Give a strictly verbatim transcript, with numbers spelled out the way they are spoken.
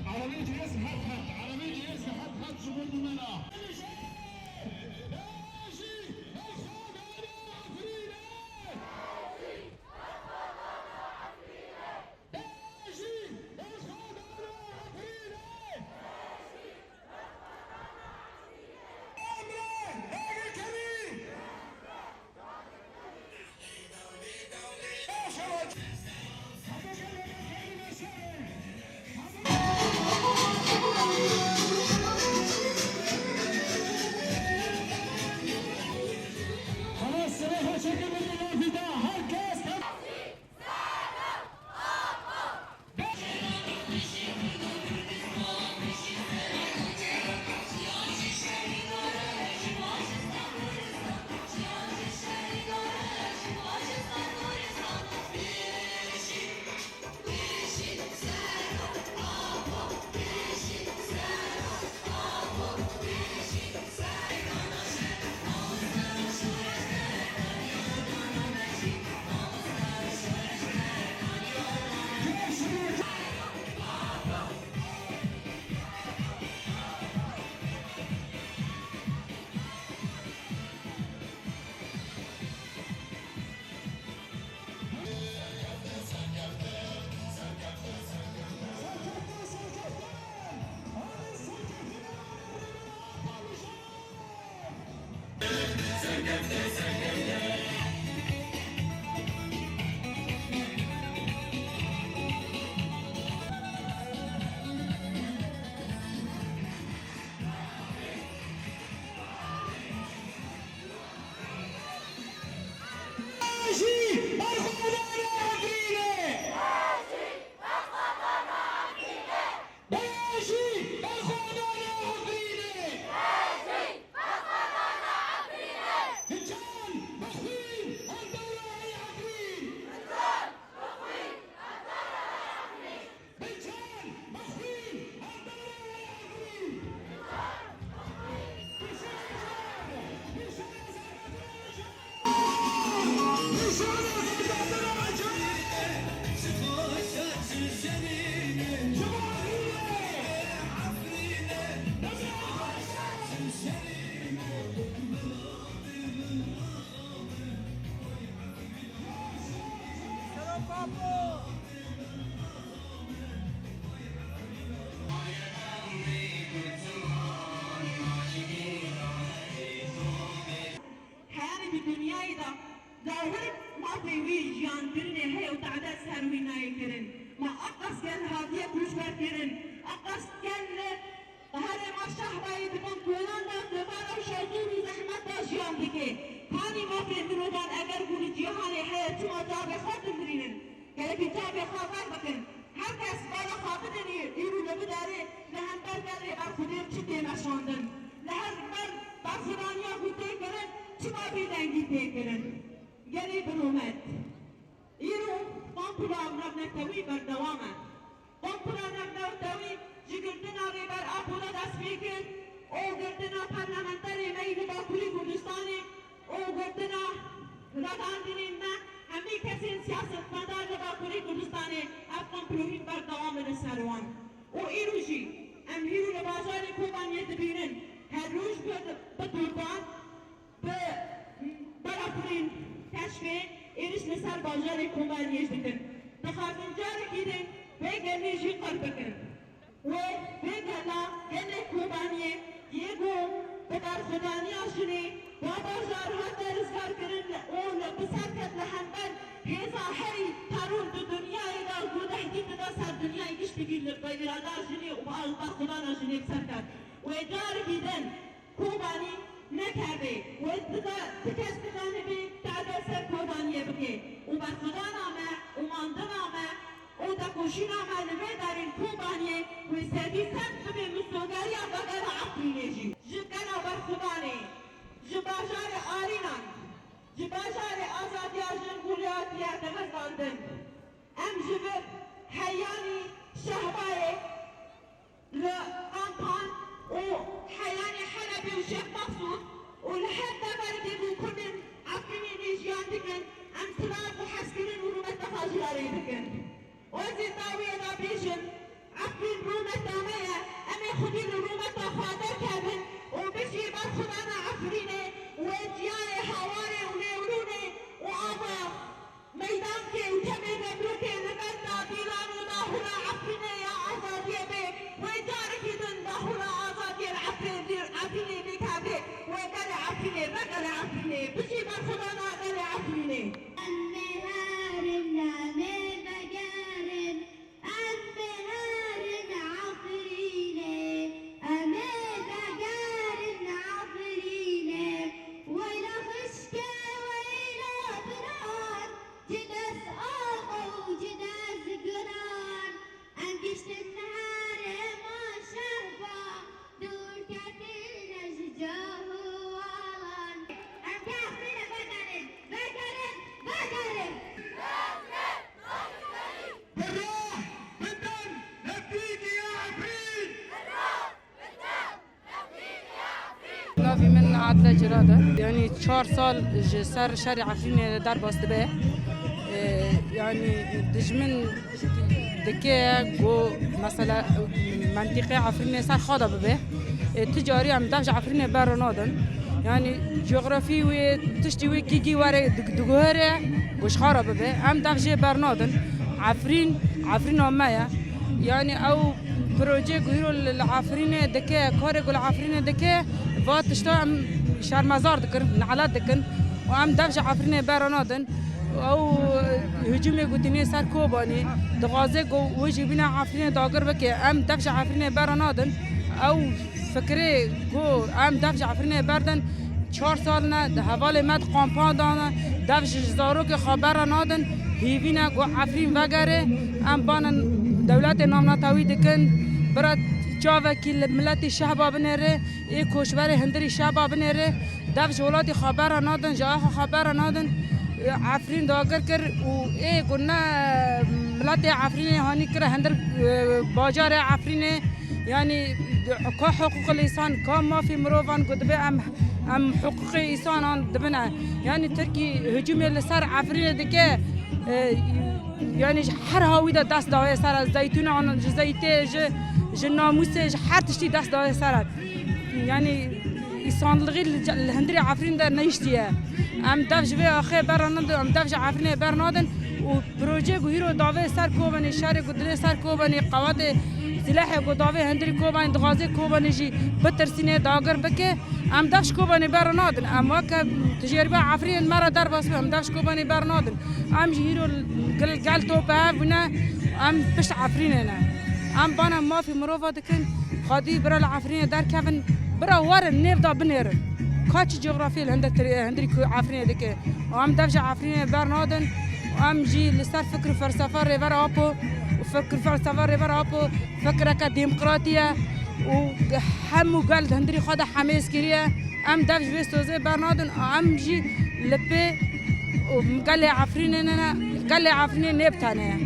عربية يزحف حد، عربية يزحف حد، شغل منا. Heyalê di dinyayê de gawir mafê wî jiyankirinê heye û tade ser wî nayê kirin. Ma eqas gel hatiye koçber kirin, eqas gel li herêma Şehbayê di bin kolan de di va rewşa zor û zehmet de jiyan dike. Kanî mafê mirovan eger ku li cîhanê heye çima çavê xwe dimirînin? Gelekî çavê xwe ver bikin. Her kes bala xwe bidinî, îro li vê derê li hember gelê berxwedêr çi tê meşandin? Li her ber berxwedaniya ku tê kirin, çima bêdengî tê kirin? Gelê birûmet. Îro komploya navnetewî berdewam e. Komploya navnetewî ji girtina Rêber Apo re dest pê kir û girtina parlamenterê me yî li Bakurê Kurdistanê û girtina ragihandinên me, hemî kesên siyasetmedar li Bakurê Kurdistanê ev komplo hîn berdewam e li ser wan. Û îro jî em hîro li bajarê Kobaniyê dibînin, her roj bi, bi dordan, bi balafirên keşfê êriş li ser bajarê Kobaniyê jî dikin. Dixwazin carekî din vê gelê jî qir bikin. Wê vê gela gelê Kobaniyê yê ku bi berxwedaniya jinê va bajar hate rizgarkirin û li bi ser ket li hember hêza herî teror di dinyayê de ku tehdîd dide ser dinyayê giştî li bi îrada jinê û bi berxwedana jinê bi ser ket. Wê carekî din Kobanî nekeve. Wê dida, ti kes diganibê tade ser Kobaniyê bike. Û berxwedana me û mandina me û tekoşîna me li vê derên Kobaniyê wê Tevî ser bibe misogariya vegera Efrînê jî. Ji gela Berxudanê, ji bajarê Arînan, ji bajarê azadiya jin Guliyatiye dimizandin. Em ji vir heyanî Şehbayê li Qampan û heyanî Helebê û Şêx Meqsûd û li her deverkê ku Kurd ên Efrînê nê jiyan dikin, em silav û hezkirin û rûmeta xwe ji re rê dikin. Ez ê dawiyê de bêjim, Efrîn rûmeta me ye, em ê xwedî li rûmeta xwe derkevin û bijî berxwedana Efrînê û ê diyarê Hawarê û Nêwnûnê û ava meydankê û çemê Nemrûkê li ber dîlan û dahûra Efrînê ya azadiyê bê, wê carekî din dahûra azadiyê li Efrîn-, Efrînê bê kevê, wê gelê Efrînê, vegelê Efrînê, bijî berxwedana gelê Efrînê. Em ê herin, em ê vegerin, em ê herin Efrînê, em ê vegerin Efrînê. Weyla xişkê, weyla biran, ci dest axa û ci dest giran. Em giştin herêma Şehba, dûr ketine ji cah û alan. Em dê Efrînê vegerin, vegerin, vegerin. Birra bidan Nefrîniya Efrîn! Navê min Adile Cirade. Yanî çar sal ji ser şerê Efrînê derbas dibe. Ee, yanî dijmin dike ku mesela mentiqê Efrînê ser xwe de bibe. Ê, ti carî em dev ji Efrînê bera nadin. Yanî coğrafî wê, tiştî wê kî kî were dig-, diguhere ku ji xwe re bibe. Em dev jê bernadin. Efrîn, Efrîna me ye. Yanî ew proje ku hîro li, li Efrînê dike, karê ku li Efrînê dike, va tişta em şermezar dikin, nelet dikin. Û em dev ji Efrînê bera nadin. Ew hicûmê ku tîne ser Kobanî, dixwaze ku wê ji bîna Efrînê dagir bike. Em dev ji Efrînê bera nadin. Ew fikirê ku em dev ji Efrînê berdin, çar sal ne, di hevalê me di kampan de ne, dev ji zarokê xwe bera nadin. Hêvî ne ku Efrîn vegere. Em bana dewletê navnetewî dikin. Bira çavekî li miletî Şehba binêre, ê koçberê hundirî Şehba binêre. Dev ji welatî xwe bera nadin, ji axa xwe bera nadin. Efrîn dagir kir û ê ku ne miletê Efrînê hanî kire hundir, e, bajarê Efrînê, yanî ka hiqûqil însan, ka mafî mirovan ku dibe em, em hiqûqê însanan dibine. Yanî Tirkî hicûmê li ser Efrînê dike, e, yanî ji her hawî de dest daye ser zeytûnan, ji zeytê, ji, ji namûsê, ji her tiştî dest daye ser. Yanî îsanlixî li ce-, li hundirê Efrîn de nehiştiye. Em dev ji vê axê bernadin, em dev ji Efrînê bernadin û proje ku hîro davê ser Kobanê, şerê ku dilê ser Kobanê, qewatê silahê ku davê hundirî Kobanê, dixwaze Kobanê jî bitirsîne, dagir bike. Em dev ji Kobanê bernadin. Em weke tijêriba Efrînê me re derbas be, em dev ji Kobanê bernadin. Em ji hîro gel, gel tope hev bûne, em pişt Efrînê ne. Em bana mafî mirova dikin, xwedî bira li Efrînê derkevin, bira werin nêv de binêrin. Ka çi coğrafyê li hinde tirê, hundirî ku Efrînê dike. Û em dev ji Efrînê bernadin, û em jî li ser fikr û felsefa Rêber Apo û fikr û felsefa Rêber Apo fikreke demokratî ye û hemû gel di hundirî xwe de hemêz kiriye. Em dev ji vê sozê bernadin, em jî li pê û gelê Efrînê ne, gelê Efrînê nê bi tenê ye.